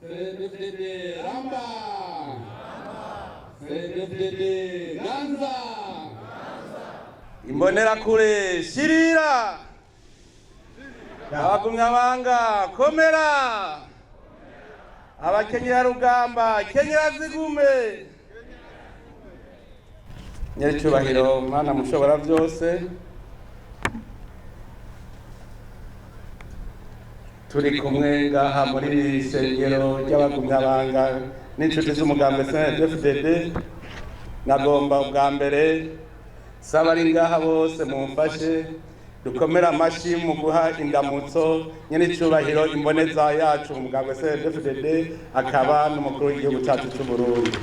CNDD-FDD ramba, CNDD-FDD ganza. Imbonerakure shirira, abagumyabanga komera, abakenyerarugamba kenyera zigume. Nyiricyubahiro Mana mushobora byose, turi kumwe ngaha muri iri shengero ry'abagumyabanga n'inshuti z'umugambi CNDD-FDD. Nagomba ubwa mbere saba ari ngaha bose mumfashe dukomere amashi mu guha indamutso nyiricyubahiro imboneza yacu mu mugambwe CNDD-FDD, akaba n'umukuru w'igihugu cyacu cy'u Burundi.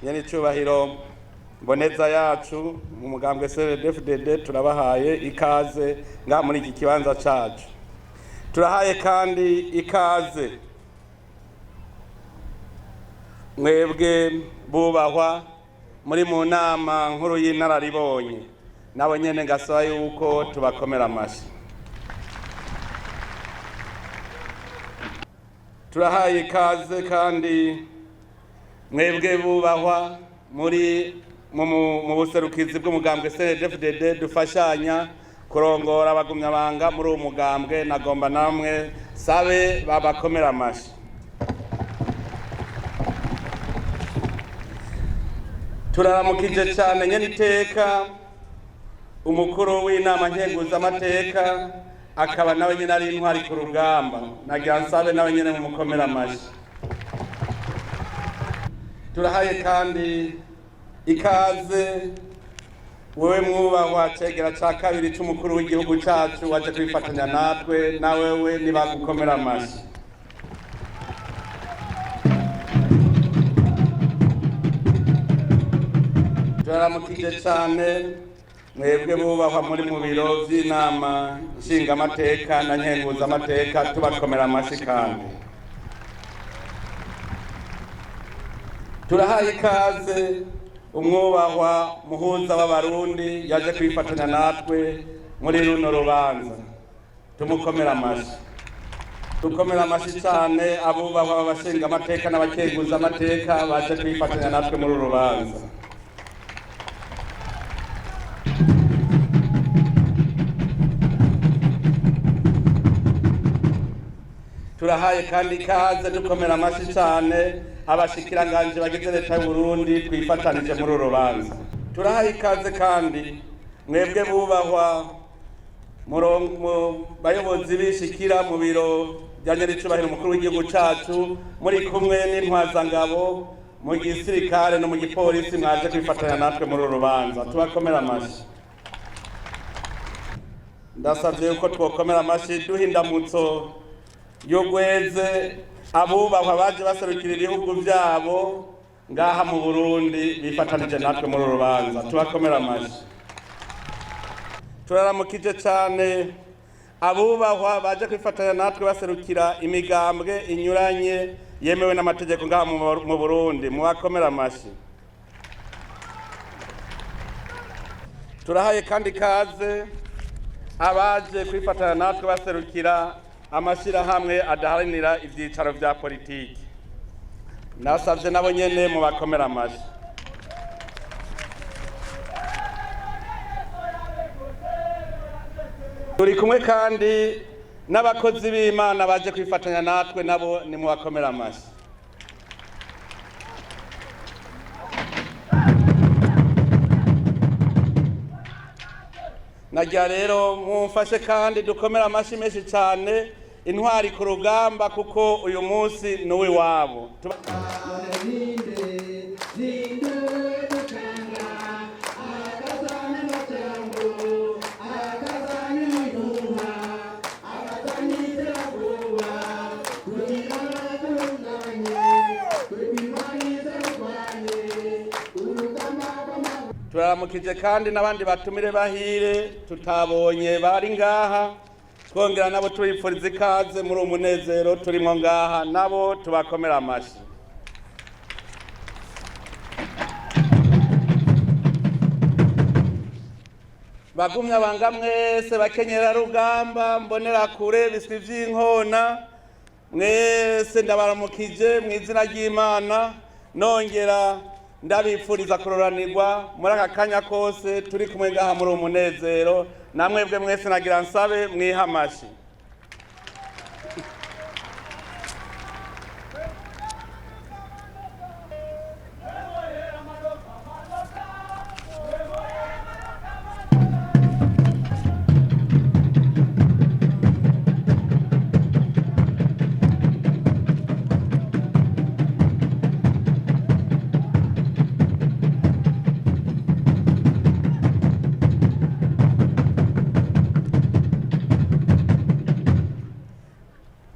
Nyiricyubahiro mboneza yacu mu mugambwe CNDD-FDD, turabahaye ikaze ngaha muri iki kibanza cacu. Turahaye kandi ikaze mwebwe bubahwa muri mu nama nkuru y'inararibonye, nabo nyene ngasaba yuko tubakomera amashi. Turahaye ikaze kandi mwebwe bubahwa muri mu buserukizi bw'umugambwe CNDD-FDD dufashanya kurongora abagumyabanga muri uwo mugambwe, nagomba namwe sabe babakomera amashi. Turaramukije cyane nyene iteka umukuru w'inama nkenguzamateka, akaba nawe nyene ari intwari ku rugamba, nagira nsabe nawe nyene mumukomera amashi. Turahaye kandi ikaze wewe mwubahwa cegera ca kabiri c'umukuru w'igihugu cacu waje kwifatanya natwe, na wewe nibagukomera amashi. Turaramukije cyane mwebwe bubahwa muri mu biro vy'inama nshingamateka na nkenguzamateka, tubakomera amashi. Kandi turahaye ikaze umwubahwa muhuza w'abarundi yaje kwifatanya natwe muri runo rubanza, tumukomera amashi. Dukomera amashi cyane abubahwa b'abashingamateka n'abakenguzamateka baje kwifatanya natwe muri uru rubanza. Turahaye kandi ikaze dukomera amashi cyane abashikiranganje bagize leta y'u Burundi twifatanije muri uru rubanza. Turahaye ikaze kandi mwebwe bubahwa mu bayobozi bishikira mu biro bya nyiricubahiro umukuru w'igihugu cacu, muri kumwe n'intwazangabo mu gisirikare no mu gipolisi, mwaje kwifatanya natwe muri uru rubanza, tubakomera amashi. Ndasavye yuko twokomera amashi duha indamutso y'ugweze abubahwa baje baserukira ibihugu vyabo ngaha mu Burundi bifatanije natwe muri uru rubanza, tubakomera amashi. Turaramukije cane abubahwa baje kwifatanya natwe baserukira imigambwe inyuranye yemewe n'amategeko ngaha mu Burundi, mubakomera amashi. Turahaye kandi kaze abaje kwifatanya natwe baserukira amashirahamwe adaharanira ivyicaro vya politiki, nasavye nabo nyene mubakomera amashi. Turi kumwe kandi n'abakozi b'Imana baje kwifatanya natwe, nabo nimubakomera amashi. Nagira rero mumfashe kandi dukomere amashi menshi cyane intwari ku rugamba, kuko uyu munsi ni uw'iwabo. Turaramukije kandi n'abandi batumire bahire tutabonye bari ngaha, twongera nabo tubipfuriza ikaze muri uwo munezero turimo ngaha, nabo tubakomera amashi. Bagumya banga mwese, bakenyera rugamba, mbonera kure, biswi vy'inkona mwese, ndabaramukije mu izina ry'Imana, nongera ndabipfuriza kuroranirwa muri aka kanya kose turi kumwe ngaha muri uwo munezero. Namwebwe mwese nagira nsabe mwihamashi.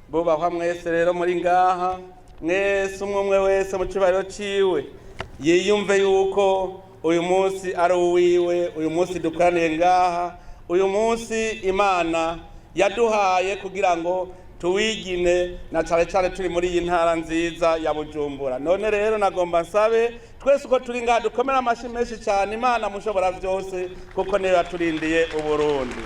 Bubahwa mwese rero muri ngaha, mwese umwe umwe wese mu cyubahiro ciwe yiyumve yuko uyu munsi ari uwiwe. Uyu munsi dukoraniye ngaha, uyu munsi Imana yaduhaye kugira ngo tuwigine, na cane cane turi muri iyi ntara nziza ya Bujumbura. None rero nagomba nsabe twese uko turi ngaha dukomere amashi menshi cyane Imana mushobora byose, kuko niyo yaturindiye Uburundi.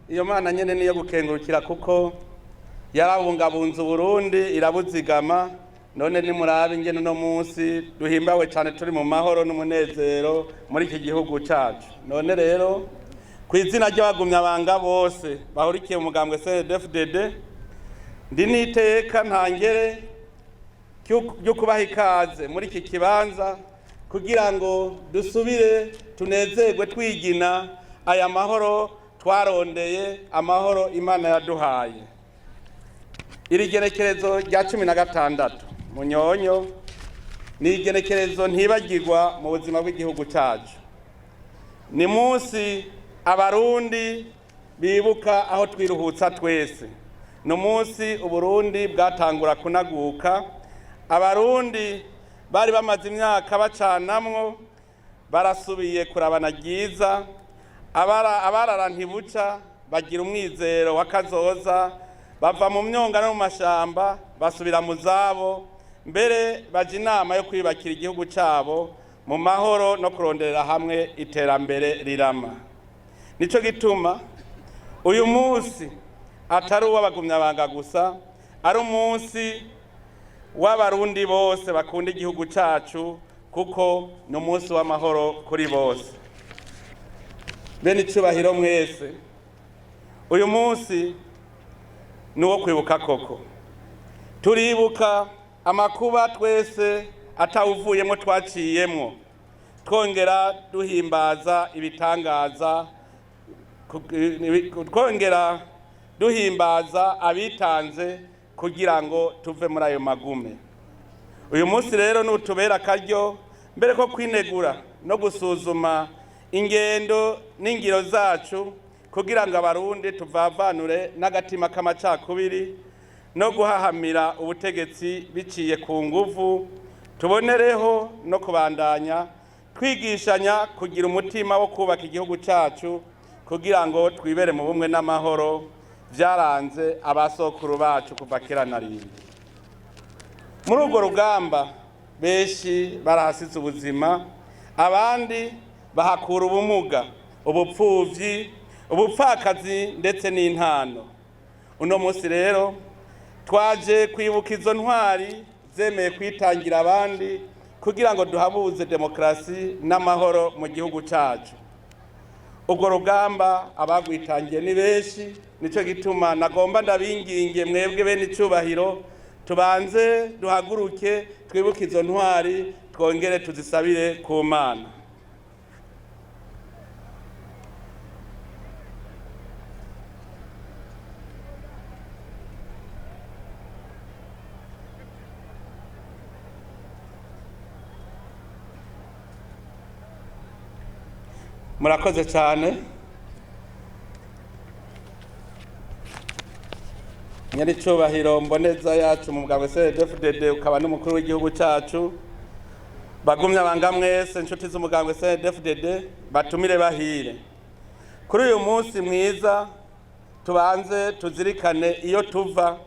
Iyo Mana nyene niyo gukengurukira, kuko yarabungabunze Uburundi, irabuzigama. None nimurabe ingene uno munsi duhimbawe cyane, turi mu mahoro n'umunezero muri iki gihugu cacu. None rero, ku izina ry'abagumyabanga bose bahurikiye mu mugambwe CNDD-FDD, ndi n'iteka ntangere ryo kubaha ikaze muri iki kibanza kugira ngo dusubire tunezerwe twigina aya mahoro twarondeye, amahoro Imana yaduhaye. Iri genekerezo rya 16 Munyonyo ni igenekerezo ntibagirwa mu buzima bw'igihugu cyacu. Ni munsi Abarundi bibuka aho twiruhutsa twese. Ni umunsi Uburundi bwatangura kunaguka. Abarundi bari bamaze imyaka bacanamwo barasubiye kurabana ryiza. Abarara ntibuca bagira umwizero wa kazoza, bava mu myonga no mu mashamba basubira mu zabo, mbere baja inama yo kwiyubakira igihugu cabo mu mahoro no kuronderera hamwe iterambere rirama. Nico gituma uyu munsi atari uw'abagumyabanga gusa, ari umunsi w'Abarundi bose bakunda igihugu cacu, kuko ni umunsi w'amahoro kuri bose. Bene icubahiro mwese, uyu munsi ni uwo kwibuka koko. Turibuka amakuba twese atawuvuyemo twaciyemwo, twongera duhimbaza ibitangaza, twongera duhimbaza abitanze kugira ngo tuve muri ayo magume. Uyu munsi rero nutubera akaryo mbere ko kwinegura no gusuzuma ingendo n'ingiro zacu, kugira ngo Abarundi tuvavanure n'agatima k'amacakubiri no guhahamira ubutegetsi biciye ku nguvu. Tubonereho no kubandanya twigishanya kugira umutima wo kubaka igihugu cacu, kugira ngo twibere mu bumwe n'amahoro vyaranze abasokuru bacu kuva kera na rimwe. Muri urwo rugamba benshi barahasize ubuzima, abandi bahakura ubumuga, ubupfuvyi, ubupfakazi ndetse n'intano. Uno munsi rero twaje kwibuka izo ntwari zemeye kwitangira abandi kugira ngo duhabuze demokarasi n'amahoro mu gihugu cacu. Urwo rugamba abagwitangiye ni benshi. Nico gituma nagomba ndabinginge mwebwe bene icubahiro, tubanze duhaguruke twibuke izo ntwari, twongere tuzisabire ku Mana. Murakoze cyane. Nyaricubahiro mboneza yacu mu bwa CNDD-FDD, ukaba n'umukuru w'igihugu cyacu, bagumye abanga mwese, inshuti z'umugambwe CNDD-FDD, batumire bahire, kuri uyu munsi mwiza tubanze tuzirikane iyo tuva,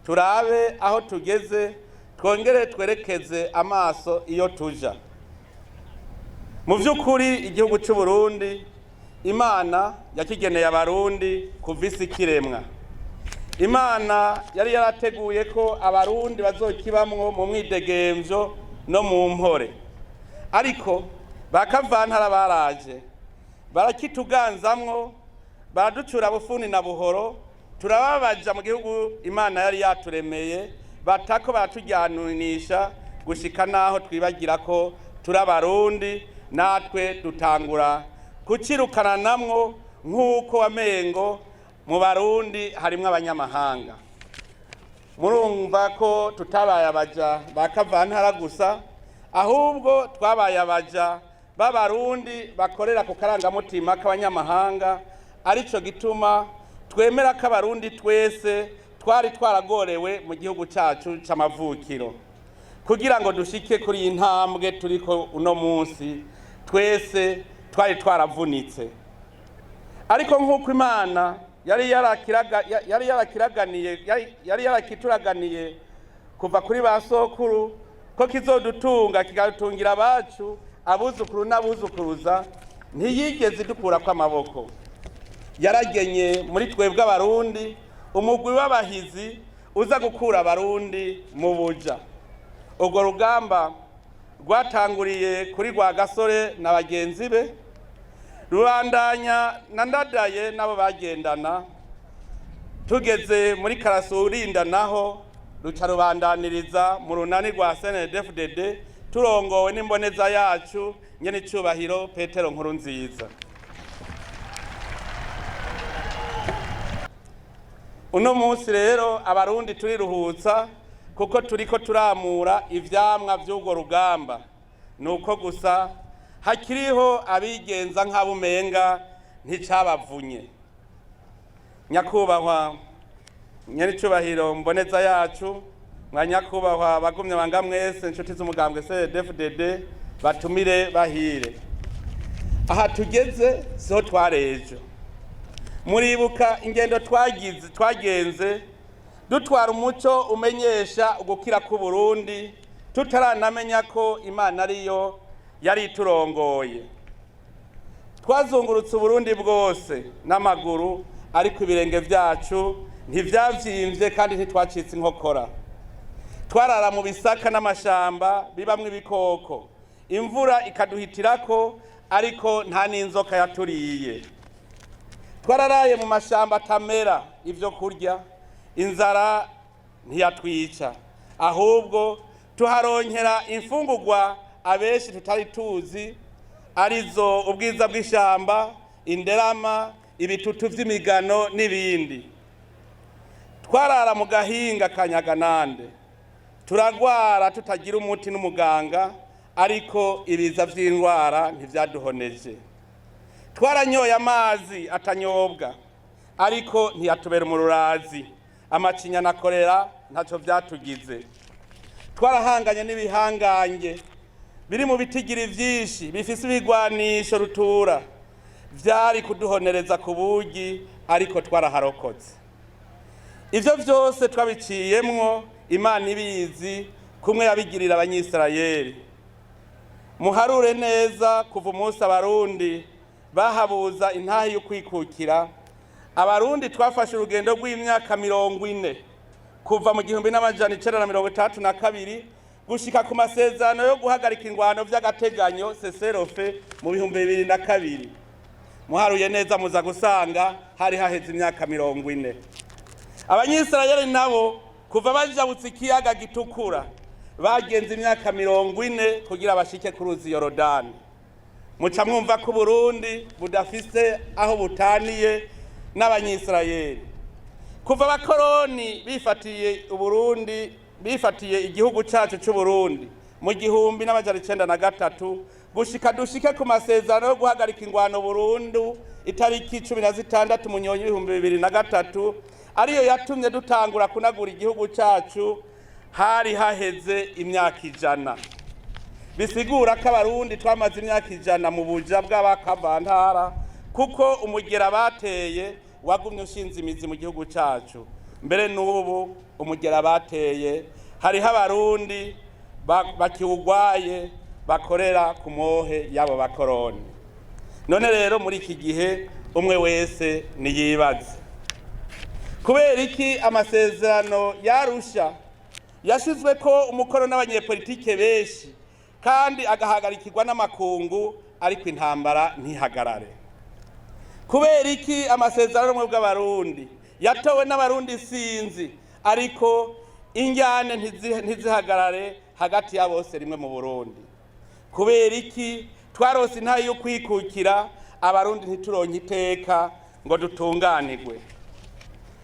turabe aho tugeze, twongere twerekeze amaso iyo tuja. Mu by'ukuri, igihugu cy'u Burundi Imana yakigeneye Abarundi kuva isi kiremwa. Imana yari yarateguye ko Abarundi bazokibamwo mu mwidegemvyo no mu mpore, ariko bakavantara baraje barakituganzamwo, baraducura bufuni na buhoro, turababaja mu gihugu Imana yari yaturemeye, batako baratujyanisha gushika naho twibagira ko turi Abarundi, natwe dutangura kucirukana namwo nk'uko wamengo mu Barundi harimwo abanyamahanga. Murumva ko tutabaye abaja ba kavantara gusa, ahubwo twabaye abaja b'Abarundi bakorera ku karangamutima k'abanyamahanga. Arico gituma twemera ko Abarundi twese twari twaragorewe mu gihugu cyacu c'amavukiro. Kugira ngo dushike kuri iyi ntambwe turiko uno munsi, twese twari twaravunitse. Ariko nk'uko Imana yari yarakituraganiye kuva kuri ba sokuru ko kizodutunga, kikadutungira abacu, abuzukuru n'abuzukuruza, ntiyigeze idukurako amaboko. Yaragenye muri twebwe Abarundi umugwi w'abahizi uza gukura Abarundi mu buja. Urwo rugamba rwatanguriye kuri Rwagasore na bagenzi be, rubandanya na Ndadaye n'abo bagendana, tugeze muri Karasurinda naho ruca rubandaniriza mu runani rwa CNDD-FDD, turongowe n'imboneza yacu nyenicubahiro Petero Nkurunziza. Uno munsi rero Abarundi turiruhutsa kuko turiko turamura ivyamwa vy'urwo rugamba. Nuko gusa hakiriho abigenza nk'abumenga nticabavunye. Nyakubahwa nyenicubahiro mboneza yacu, mwa nyakubahwa bagumye banga mwese, inshuti z'umugambwe CNDD-FDD, batumire bahire, aha tugeze siho twarejo. Muribuka ingendo twagize, twagenze dutwara umuco umenyesha ugukira k'u Burundi, tutaranamenya ko Imana ariyo yari iturongoye. Twazungurutse Uburundi bwose n'amaguru, ariko ibirenge vyacu ntivyavyimbye kandi ntitwacitse inkokora. Twarara mu bisaka n'amashamba bibamwo ibikoko, imvura ikaduhitirako, ariko nta n'inzoka yaturiye. Twararaye mu mashamba atamera ivyo kurya, inzara ntiyatwica, ahubwo tuharonkera imfungurwa abenshi tutari tuzi, arizo ubwiza bw'ishamba, inderama, ibitutu vy'imigano n'ibindi. Twarara mu gahinga ka Nyaganande, turagwara tutagira umuti n'umuganga, ariko ibiza vy'indwara ntivyaduhoneje. Twaranyoye amazi atanyobwa, ariko ntiyatubera umururazi. Amacinya na korera ntaco vyatugize. Twarahanganye n'ibihangange biri mu bitigiri vyinshi bifise ibigwanisho rutura vyari kuduhonereza ku bugi, ariko twaraharokotse. Ivyo vyose twabiciyemwo Imana ibizi, kumwe yabigirira Abanyisirayeli. Muharure neza, kuva umunsi Abarundi bahabuza intahe y'ukwikukira, Abarundi twafashe urugendo rw'imyaka 40, kuva mu 1962 gushika ku masezerano yo guhagarika ingwano vy'agateganyo, cessez-le-feu, mu 2002. Muharuye neza muza gusanga hari haheze imyaka 40. Abanyisirayeli nabo kuva bajabutse ikiyaga Gitukura bagenze imyaka 40 kugira bashike ku ruzi Yorodani. Muca mwumva ko Uburundi budafise aho butaniye n'Abanyisirayeli. Kuva abakoroni bifatiye Uburundi, bifatiye igihugu cacu c'Uburundi mu 1903, gushika dushike ku masezerano yo guhagarika ingwano burundu itariki 16 Munyonyo 2003, ariyo yatumye dutangura kunagura igihugu cacu, hari haheze imyaka 100. Bisigura ko Abarundi twamaze imyaka 100 mu buja bw'abakavantara, kuko umugera bateye wagumye ushinze imizi mu gihugu cacu. Mbere n'ubu umugera bateye hariho Abarundi bakiwugwaye. Bakorera ku mohe y'abo bakoroni. None rero muri iki gihe umwe wese niyibaze: kubera iki amasezerano y'Arusha yashizwe ko umukono n'abanyepolitike benshi kandi agahagarikirwa n'amakungu, ariko intambara ntihagarare? Kubera iki amasezerano y'ubumwe bw'Abarundi yatowe n'Abarundi sinzi, ariko injyane ntizihagarare hagati ya bose rimwe mu Burundi? Kubera iki twarose intahe yo kwikukira, Abarundi ntituronke iteka ngo dutunganirwe?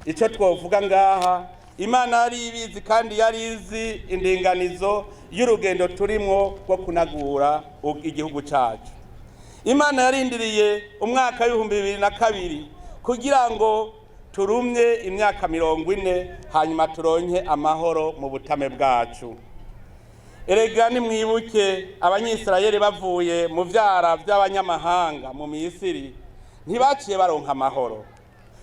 Icyo twovuga ngaha, Imana yari ibizi kandi yari izi indinganizo y'urugendo turimwo rwo kunagura igihugu cyacu. Imana yarindiriye umwaka w'2002 kugira ngo turumye imyaka 40, hanyuma turonke amahoro mu butame bwacu. Erega nimwibuke Abanyisirayeli bavuye mu vyara vy'abanyamahanga mu Misiri, ntibaciye baronka amahoro.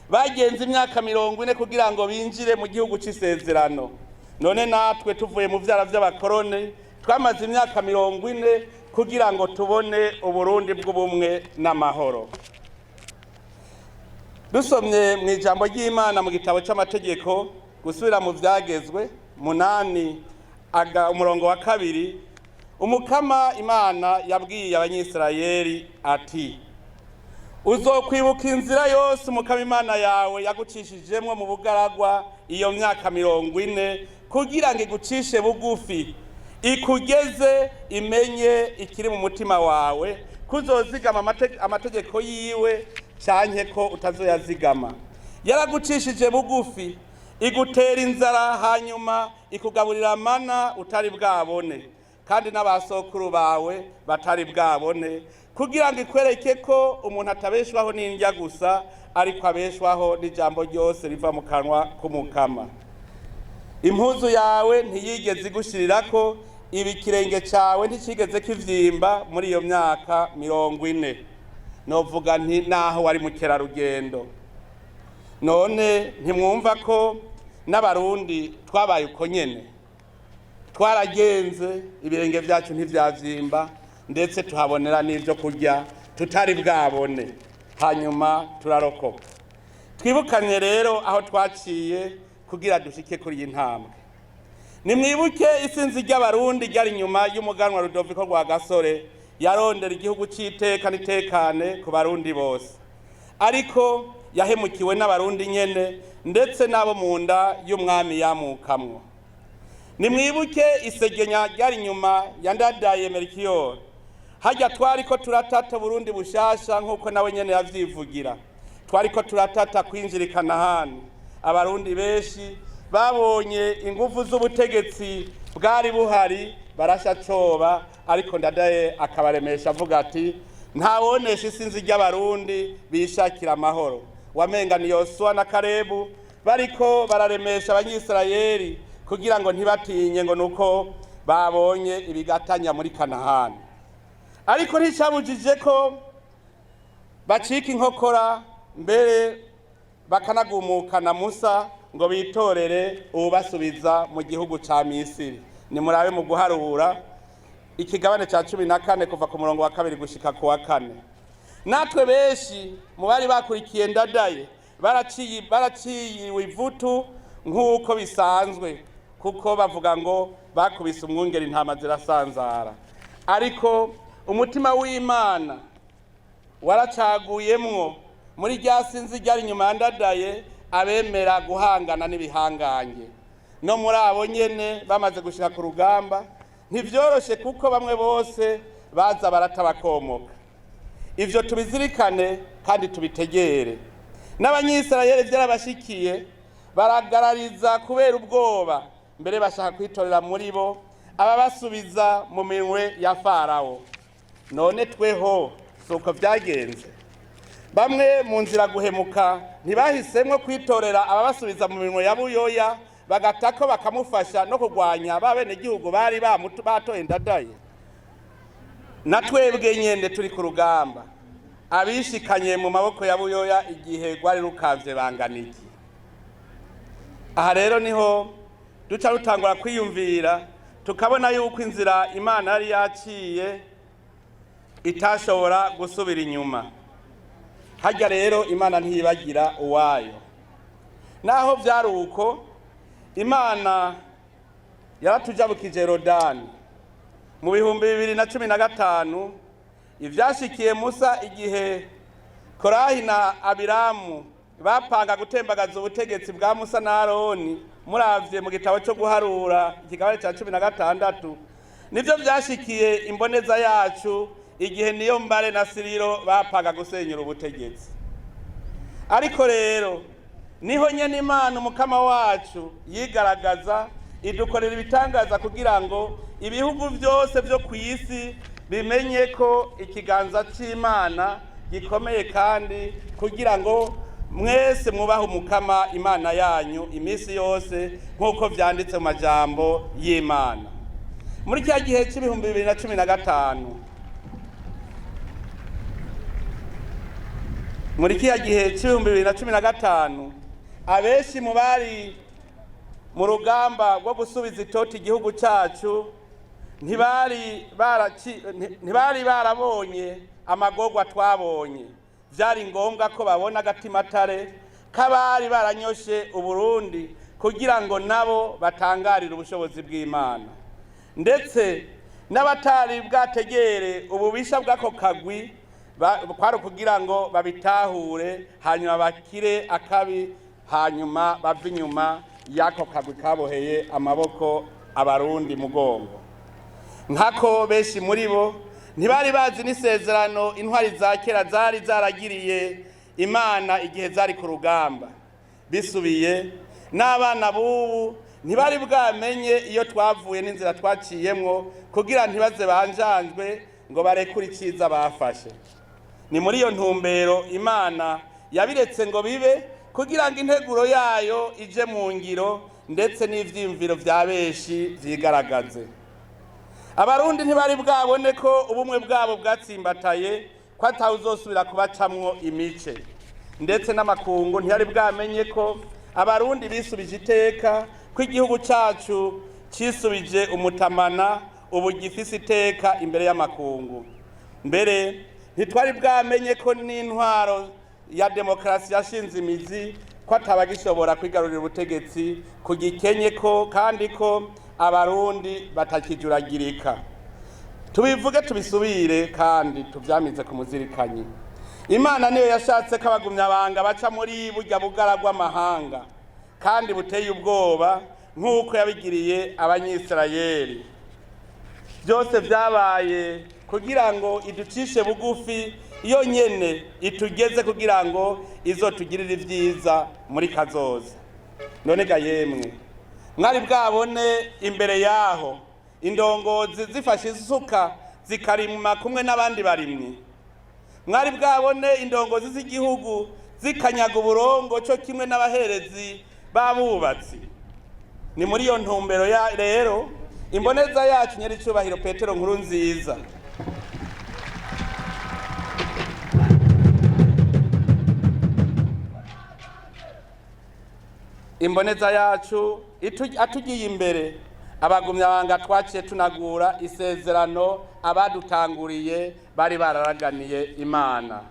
Bagenze imyaka 40 kugira ngo binjire mu gihugu c'isezerano. None natwe tuvuye mu vyara vy'abakoroni, twamaze imyaka 40 kugira ngo tubone Uburundi bw'ubumwe n'amahoro. Dusomye mu ijambo ry'Imana mu gitabo c'amategeko, gusubira mu Vyagezwe 8, umurongo wa 2, Umukama Imana yabwiye Abanyisirayeli ati: "Uzokwibuka inzira yose Umukama Imana yawe yagucishijemwo mu bugaragwa iyo myaka 40, kugira ngo igucishe bugufi, ikugeze, imenye ikiri mu mutima wawe, kuzozigama amategeko yiwe canke ko utazoyazigama. Yaragucishije bugufi, igutera inzara, hanyuma ikugaburira mana utari bwabone, kandi n'abasokuru bawe batari bwabone, kugira ngo ikwereke ko umuntu atabeshwaho n'indya gusa, ariko abeshwaho n'ijambo ryose riva mu kanwa k'Umukama. Impuzu yawe ntiyigeze igushirirako, ibi ikirenge cawe nticigeze kivyimba muri iyo myaka 40." Novuga nti naho wari mukerarugendo. None ntimwumva ko n'Abarundi twabaye uko nyene? Twaragenze, ibirenge byacu ntivyavyimba, ndetse tuhabonera n'ivyo kurya tutari bwabone, hanyuma turarokoka. Twibukanye rero aho twaciye kugira dushike kuri iyi ntambwe. Nimwibuke isinzi ry'Abarundi ryari inyuma y'umuganwa Rudoviko Rwagasore, yarondera igihugu c'iteka n'itekane ku Barundi bose, ariko yahemukiwe n'Abarundi nyene, ndetse n'abo mu nda y'umwami yamukamwo. Nimwibuke isegenya ryari inyuma ya Ndadaye Melchior. Hajya twari ko turatata Burundi bushasha, nk'uko nawe nyene yavyivugira. Twari ko turatata kwinjirikana hano. Abarundi benshi babonye ingufu z'ubutegetsi bwari buhari barasha coba, ariko Ndadaye akabaremesha avuga ati: "Ntawonesha isinzi ry'Abarundi bishakira amahoro." Wamenga ni Yosuwa na Karebu bariko bararemesha Abanyisirayeli kugira ngo ntibatinye, ngo nuko babonye ibigatanya muri Kanahani. Ariko nticabujije ko bacika inkokora, mbere bakanagumukana Musa ngo bitorere uwubasubiza mu gihugu ca Misiri. Nimurabe mu Guharura ikigabane ca 14, kuva ku murongo wa 2 gushika ku wa 4. Natwe benshi mu bari bakurikiye Ndadaye baraciye ivutu nk'uko bisanzwe, kuko bavuga ngo bakubise umwungeri intama zirasanzara. Ariko umutima w'Imana waracaguyemwo muri rya sinzi ryari inyuma ya Ndadaye abemera guhangana n'ibihangange. No muri abo nyene bamaze gushika ku rugamba ntivyoroshe, kuko bamwe bose baza baratabakomoka. Ivyo tubizirikane kandi tubitegere. N'Abanyisirayeli vyarabashikiye, baragarariza kubera ubwoba, mbere bashaka kwitorera muri bo ababasubiza mu minwe ya Farawo. None tweho si uko vyagenze? Bamwe mu nzira guhemuka ntibahisemwo kwitorera ababasubiza mu minwe ya Buyoya, bagatako bakamufasha no kurwanya ba benegihugu bari batoye Ndadaye? Na twebwe nyene turi ku rugamba, abishikanye mu maboko ya Buyoya igihe rwari rukavye bangana iki? Aha rero niho duca rutangura kwiyumvira. Tukabona yuko inzira Imana yari yaciye itashobora gusubira inyuma. Harya rero Imana ntiyibagira uwayo. Naho byari uko, Imana yaratujabukije Yorodani mu 2015. Ivyashikiye Musa igihe Korahi na Abiramu bapanga gutembagaza ubutegetsi bwa Musa na Aroni, muravye mu gitabo cyo guharura ikigabane cya 16, nivyo vyashikiye imboneza yacu igihe niyo Mbare na Siriro bapanga gusenyura ubutegetsi. Ariko rero niho nyene Imana Umukama wacu yigaragaza, idukorera ibitangaza kugira ngo ibihugu byose byo ku isi bimenye ko ikiganza c'Imana gikomeye, kandi kugira ngo mwese mwubahe Umukama Imana yanyu iminsi yose, nk'uko vyanditse mu majambo y'Imana. Muri cya gihe c'2015, muri kiriya gihe c'2015, abenshi mu bari mu rugamba rwo gusubiza itoti igihugu cyacu ntibari barabonye amagorwa twabonye. Byari ngombwa ko babona agatimatare k'abari baranyoshe Uburundi kugira ngo nabo batangarire ubushobozi bw'Imana. Ndetse n'abatari bwategere ububisha bw'ako kagwi, kwari ukugira ngo babitahure, hanyuma bakire akabi, hanyuma bave inyuma y'ako kagwi kaboheye amaboko Abarundi mugongo. Nkako benshi muri bo ntibari bazi n'isezerano intwari za kera zari zaragiriye Imana igihe zari ku rugamba. Bisubiye, n'abana b'ubu ntibari bwamenye iyo twavuye n'inzira twaciyemwo, kugira ntibaze banjanjwe ngo barekure iciza bafashe. Ni muri iyo ntumbero Imana yabiretse ngo bibe, kugira ngo integuro yayo ije mu ngiro, ndetse n'ivyiyumviro vya benshi vyigaragaze. Abarundi ntibari bwabone ko ubumwe bwabo bwatsimbataye, ko atawuzosubira kubacamwo imice. Ndetse n'amakungu ntiyari bwamenye ko Abarundi bisubije iteka, ko igihugu cacu cisubije umutamana, ubu gifise iteka imbere y'amakungu. Mbere ntitwari bwamenye ko n'intwaro ya demokarasi yashinze imizi, ko atabagishobora kwigarurira ubutegetsi ku gikenye, ko kandi ko Abarundi batakijuragirika. Tubivuge tubisubire kandi tuvyamize ku muzirikanyi: Imana niyo yashatse ko abagumyabanga baca muri burya bugara bw'amahanga kandi buteye ubwoba, nk'uko yabigiriye Abanyisirayeli. Byose vyabaye kugira ngo iducishe bugufi, iyo nyene itugeze kugira ngo izotugirire ivyiza muri kazoza. None ga yemwe, mwari bwabone imbere yaho indongozi zifashe isuka zikarima kumwe n'abandi barimyi? Mwari bwabone indongozi z'igihugu zikanyaga uburongo cyo kimwe n'abaherezi b'abubatsi? Ni muri iyo ntumbero ya rero imboneza yacu nyir'icyubahiro Petero Nkuru Nziza imboneza yacu atugiye imbere, abagumyabanga twaciye tunagura isezerano abadutanguriye bari bararaganiye Imana.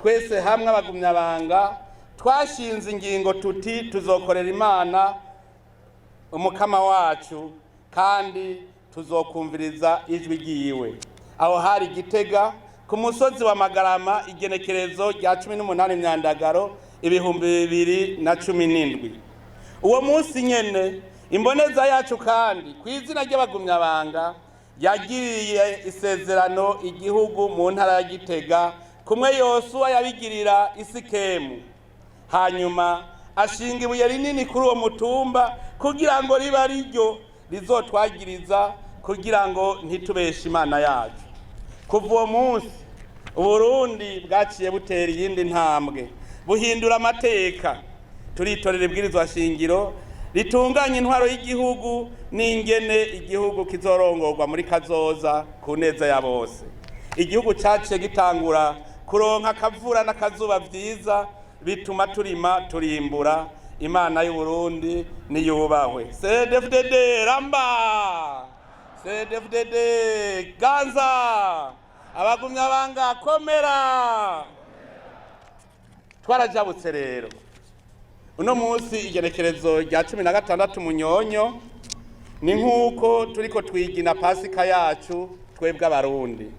Twese hamwe abagumyabanga twashinze ingingo tuti: tuzokorera Imana Umukama wacu kandi tuzokumviriza ijwi ryiwe. Aho hari Gitega ku musozi wa Magarama, igenekerezo rya 18 Myandagaro 2017. Uwo munsi nyene imboneza yacu kandi ku izina ry'abagumyabanga yagiriye isezerano igihugu mu ntara ya Gitega, kumwe Yosuwa yabigirira Isikemu, hanyuma ashinga ibuye rinini kuri uwo mutumba kugira ngo ribe ariryo rizotwagiriza, kugira ngo ntitubeshe Imana yacu. Kuva uwo munsi Uburundi bwaciye butera iyindi ntambwe, buhindura amateka. Turitorera ibwirizwa shingiro ritunganya intwaro y'igihugu n'ingene igihugu kizorongorwa muri kazoza ku neza ya bose. Igihugu caciye gitangura kuronka akavura n'akazuba vyiza, bituma turima turimbura. Imana y'Uburundi niyubahwe. CNDD-FDD ramba! CNDD-FDD ganza! Abagumyabanga komera! Twarajabutse rero. Uno munsi, igenekerezo rya 16 Munyonyo, ni nk'uko turiko twigina Pasika yacu. Twebwe Abarundi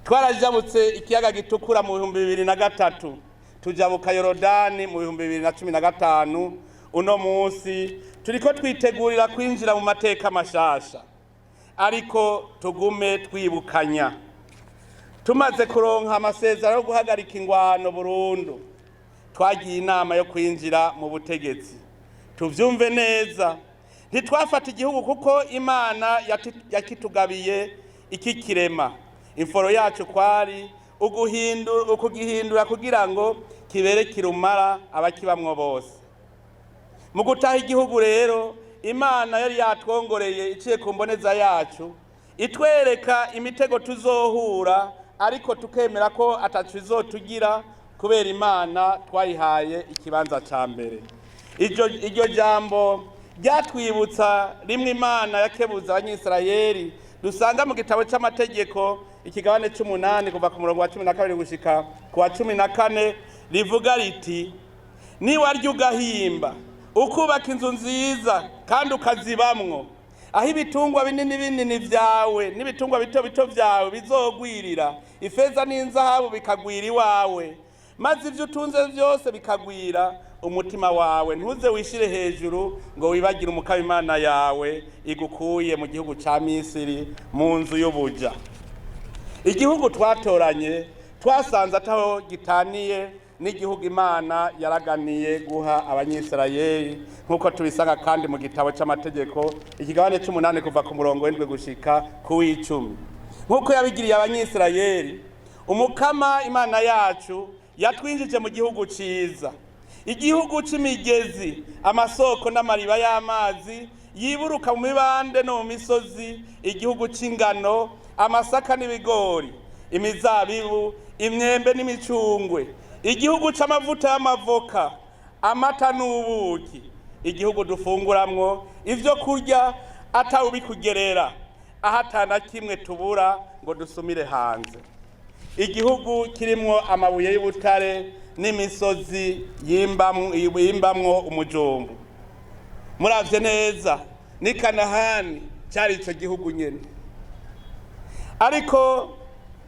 twarajabutse ikiyaga Gitukura mu 2003, tujabuka Yorodani mu 2015. Uno munsi turiko twitegurira kwinjira mu mateka mashasha, ariko tugume twibukanya. Tumaze kuronka amasezerano yo guhagarika ingwano burundu, twagiye inama yo kwinjira mu butegetsi. Tuvyumve neza, ntitwafata igihugu kuko Imana yakitugabiye ikikirema. Imforo yacu kwari ukugihindura kugira ngo kibere kirumara abakibamwo bose. Mu gutaha igihugu rero, Imana yari yatwongoreye iciye ku mboneza yacu, itwereka imitego tuzohura, ariko tukemera ko atacu izotugira kubera Imana twayihaye ikibanza ca mbere. Iryo jambo ryatwibutsa rimwe Imana yakebuza Abanyisirayeli, dusanga mu gitabo c'Amategeko, ikigabane c'umunani, kuva ku murongo wa 12 gushika ku wa 14, rivuga riti: "Niwarya ugahimba, ukubaka inzu nziza kandi ukazibamwo, aho ibitungwa binini binini vyawe n'ibitungwa bito bito vyawe bizogwirira, ifeza n'inzahabu bikagwira iwawe, maze ivyo utunze vyose bikagwira, umutima wawe ntuze wishire hejuru ngo wibagire Umukama Imana yawe igukuye mu gihugu ca Misiri, mu nzu y'ubuja." Igihugu twatoranye twasanze ataho gitaniye n'igihugu Imana yaraganiye guha Abanyisirayeli, nk'uko tubisanga kandi mu gitabo c'Amategeko, ikigabane c'umunani, kuva ku murongo w'7 gushika ku w'10. Nk'uko yabigiriye Abanyisirayeli, Umukama Imana yacu yatwinjije mu gihugu ciza, igihugu c'imigezi, amasoko n'amariba y'amazi yiburuka mu mibande no mu misozi, igihugu c'ingano, amasaka n'ibigori, imizabibu, imyembe n'imicungwe, igihugu c'amavuta y'amavoka, amata n'ubuki, igihugu dufunguramwo ivyo kurya atawubikugerera, aho atana kimwe tubura ngo dusumire hanze, igihugu kirimwo amabuye y'ubutare n'imisozi yimbamwo umujumbu. Muravye neza, ni Kanahani cyari ico gihugu nyene. Ariko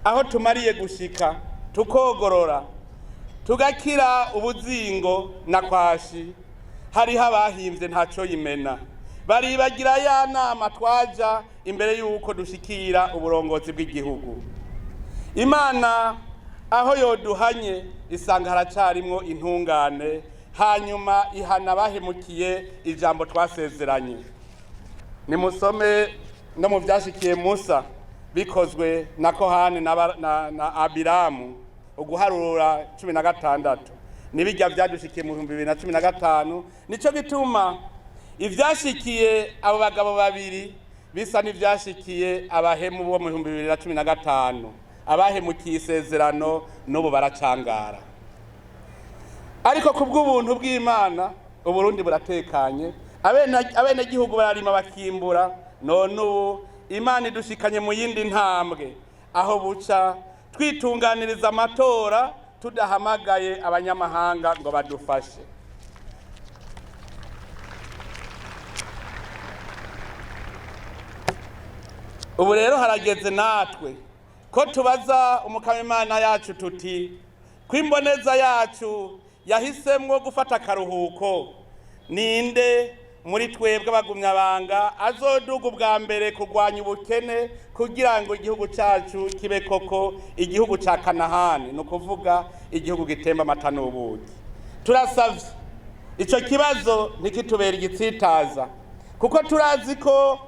aho tumariye gushika, tukogorora, tugakira ubuzingo na kwashi, hariho abahimvye ntaco yimena, baribagira ya nama twaja imbere y'uko dushikira uburongozi bw'igihugu. Imana aho yoduhanye isanga haracarimwo intungane, hanyuma ihana bahemukiye ijambo twasezeranye. Nimusome no mu vyashikiye Musa bikozwe na Kohani na Abiramu, Uguharura 16, nibijya vyadushikiye mu 2015. Nico gituma ivyashikiye abo bagabo babiri bisa n'ivyashikiye abahemu bo mu 2015. Abahemukiye isezerano n'ubu baracangara. Ariko ku bw'ubuntu bw'Imana, Uburundi buratekanye, abenegihugu bararima bakimbura. None ubu Imana idushikanye mu yindi ntambwe, aho buca twitunganiriza amatora tudahamagaye abanyamahanga ngo badufashe. Ubu rero harageze natwe ko tubaza Umukama Imana yacu tuti: "Ko imboneza yacu yahisemwo gufata akaruhuko, ninde muri twebwe abagumyabanga azoduga ubwa mbere kurwanya ubukene kugira ngo igihugu cyacu kibe koko igihugu ca Kanahani, ni ukuvuga igihugu gitemba amata n'ubuki?" Turasavye ico kibazo ntikitubera igitsitaza, kuko turazi ko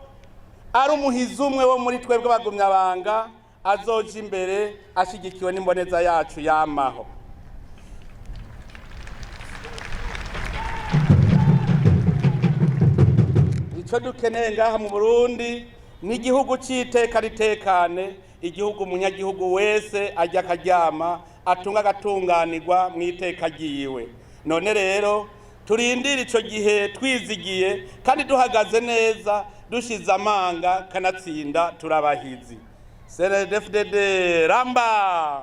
ari umuhizi umwe wo muri twebwe abagumyabanga azoja imbere ashigikiwe n'imboneza yacu yamaho. Icyo dukeneye ngaha mu Burundi ni igihugu cy'iteka ritekane, igihugu umunyagihugu wese ajya akaryama, atunga agatunganirwa mu iteka ryiwe. None rero turindire icyo gihe twizigiye kandi duhagaze neza. Dushize amanga, kanatsinda turabahizi. CNDD-FDD ramba!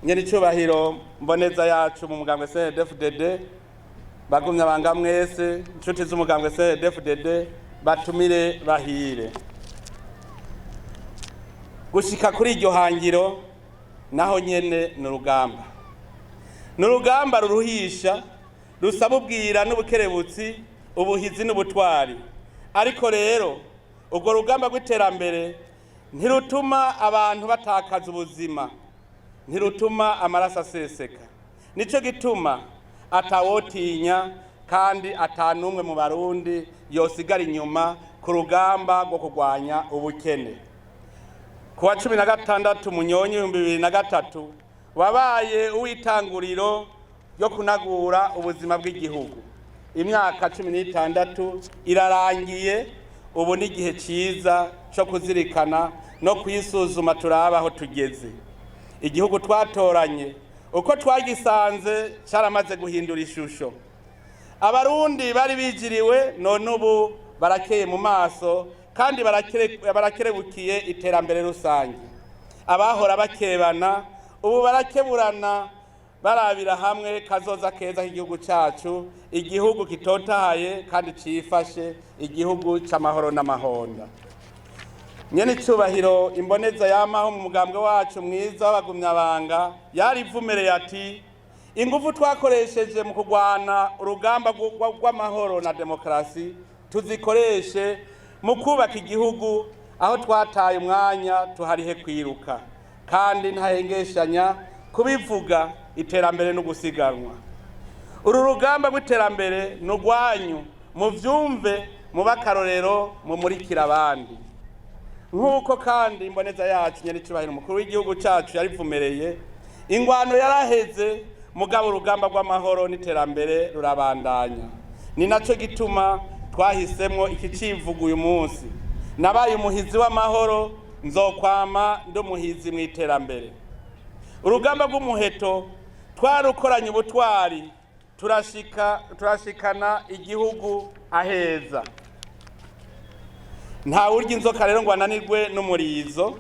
Nyene icubahiro mboneza yacu mu mugambwe CNDD-FDD, bagumya banga mwese, inshuti z'umugambwe CNDD-FDD, batumire bahire, gushika kuri iryo hangiro naho nyene ni urugamba, ni urugamba ruruhisha, rusaba ubwira n'ubukerebutsi, ubuhizi n'ubutwari. Ariko rero urwo rugamba rw'iterambere ntirutuma abantu batakaza ubuzima, ntirutuma amaraso aseseka. Nico gituma atawotinya kandi atanumwe mu Barundi yosigara inyuma ku rugamba rwo kurwanya ubukene. Ku wa 16 Munyonyi 2003 wabaye uw'itanguriro ryo kunagura ubuzima bw'igihugu. Imyaka 16 irarangiye. Ubu ni igihe cyiza cyo kuzirikana no kwisuzuma, turaba aho tugeze. Igihugu twatoranye uko twagisanze cyaramaze guhindura ishusho. Abarundi bari bijiriwe, none ubu barakeye mu maso kandi barakerebukiye iterambere rusange. Abahora bakebana ubu barakeburana, barabira hamwe kazoza keza k'igihugu cyacu, igihugu kitotahaye kandi cifashe, igihugu c'amahoro n'amahonda. Nyene icubahiro imboneza yamaho mu mugambwe wacu mwiza w'abagumyabanga yarivumereye ati: "Ingufu twakoresheje mu kurwana urugamba rw'amahoro na demokarasi tuzikoreshe mu kubaka igihugu. Aho twataye umwanya tuharihe kwiruka." Kandi ntahengeshanya kubivuga, iterambere no gusiganwa. Uru rugamba rw'iterambere ni urwanyu, muvyumve, mube akarorero, mumurikira abandi. Nk'uko kandi imboneza yacu nyaricubahiro umukuru w'igihugu cyacu yarivumereye, ingwano yaraheze, mugabo urugamba rw'amahoro n'iterambere rurabandanya. Ni nacyo gituma twahisemwo iki civugo uyu munsi: "Nabaye umuhizi w'amahoro, nzokwama ndi umuhizi mu iterambere." Urugamba rw'umuheto twarukoranye ubutwari, turashika, turashikana igihugu aheza. Nta urya inzoka rero ngo ananirwe n'umurizo.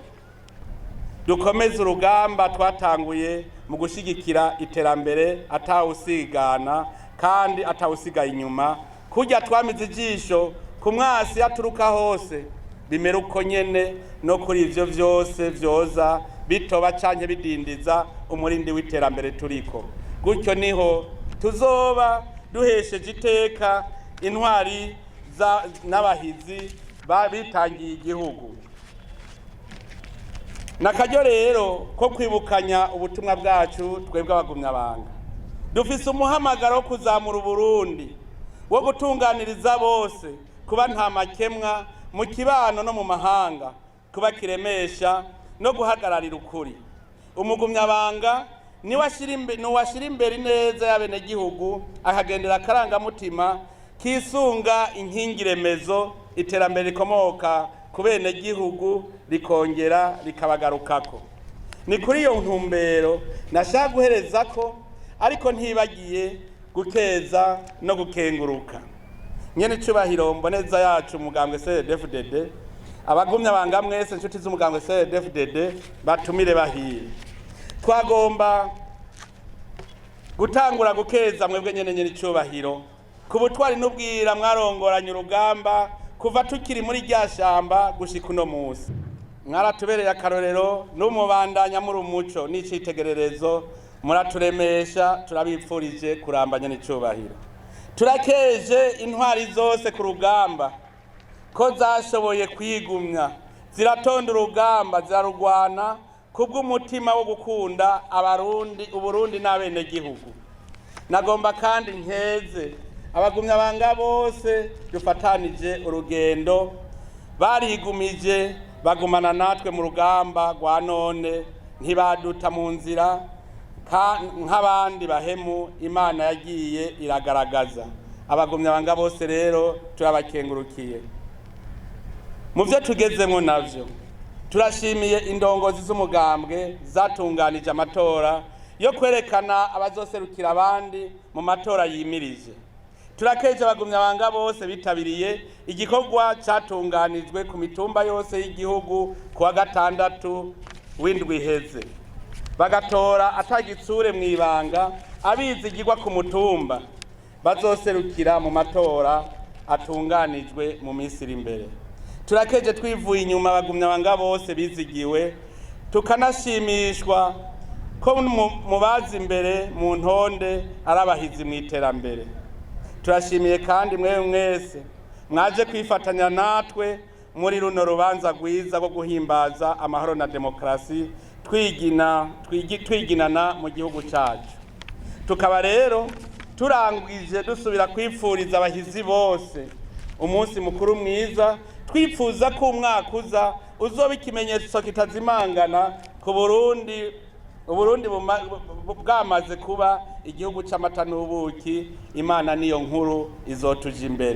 Dukomeze urugamba twatanguye mu gushyigikira iterambere atawusigana kandi atawusigaye inyuma. Kurya twamize ijisho ku mwasi yaturuka hose, bimera uko nyene no kuri ivyo vyose vyoza bitoba canke bidindiza umurindi w'iterambere turiko. Gutyo niho tuzoba duhesheje iteka intwari n'abahizi bitangiye igihugu. Nakaryo rero ko kwibukanya ubutumwa bwacu. Twebwe abagumyabanga dufise umuhamagaro wo kuzamura Uburundi, wo gutunganiriza bose, kuba nta makemwa mu kibano no mu mahanga, kuba kiremesha no guhagararira ukuri. Umugumyabanga niwe ashyira imbere ineza y'abenegihugu, akagendera akarangamutima kisunga inkingi remezo iterambere rikomoka ku benegihugu rikongera rikabagarukako. Ni kuri iyo ntumbero nashaka guhereza ko, ariko ntibagiye gukeza no gukenguruka nyene icubahiro mboneza yacu umugambwe CNDD-FDD, abagumya banga mwese, inshuti z'umugambwe CNDD-FDD, batumire bahire, twagomba gutangura gukeza mwebwe nyene icubahiro ku butwari n'ubwira mwarongoranye urugamba kuva tukiri muri rya shamba gushika uno munsi. Mwaratubereye akarorero n'umubandanya muri umuco n'icitegererezo, muraturemesha. Turabipfurije kurambanya n'icubahiro. Turakeje intwari zose ku rugamba ko zashoboye kwigumya, ziratonda urugamba, zirarugwana kubw'umutima wo gukunda Abarundi, Uburundi n'abenegihugu. Nagomba kandi nkeze abagumyabanga bose dufatanije urugendo, barigumije bagumana natwe mu rugamba rwa none, ntibaduta mu nzira nk'abandi bahemu Imana yagiye iragaragaza. Abagumyabanga bose rero turabakengurukiye. Mu byo tugezemo navyo, turashimiye indongozi z'umugambwe zatunganije amatora yo kwerekana abazoserukira abandi mu matora yimirije. Turakeje abagumyabanga bose bitabiriye igikorwa cyatunganijwe ku mitumba yose y'igihugu ku wa gatandatu w'indwi iheze, bagatora atagitsure mu ibanga abizigirwa ku mutumba bazoserukira mu matora atunganijwe mu minsi iri imbere. Turakeje twivuye inyuma abagumyabanga bose bizigiwe, tukanashimishwa ko mu baza imbere mu ntonde ari abahizi mu iterambere. Turashimiye kandi mwewe mwese mwaje kwifatanya natwe muri runo rubanza rwiza rwo guhimbaza amahoro na demokarasi twigina twiginana mu gihugu cyacu. Tukaba rero turangije dusubira kwipfuriza abahizi bose umunsi mukuru mwiza, twifuza ko umwaka uza uzoba ikimenyetso kitazimangana ku Burundi, Uburundi bwamaze kuba igihugu c'amata n'ubuki. Imana niyo nkuru izotuja imbere.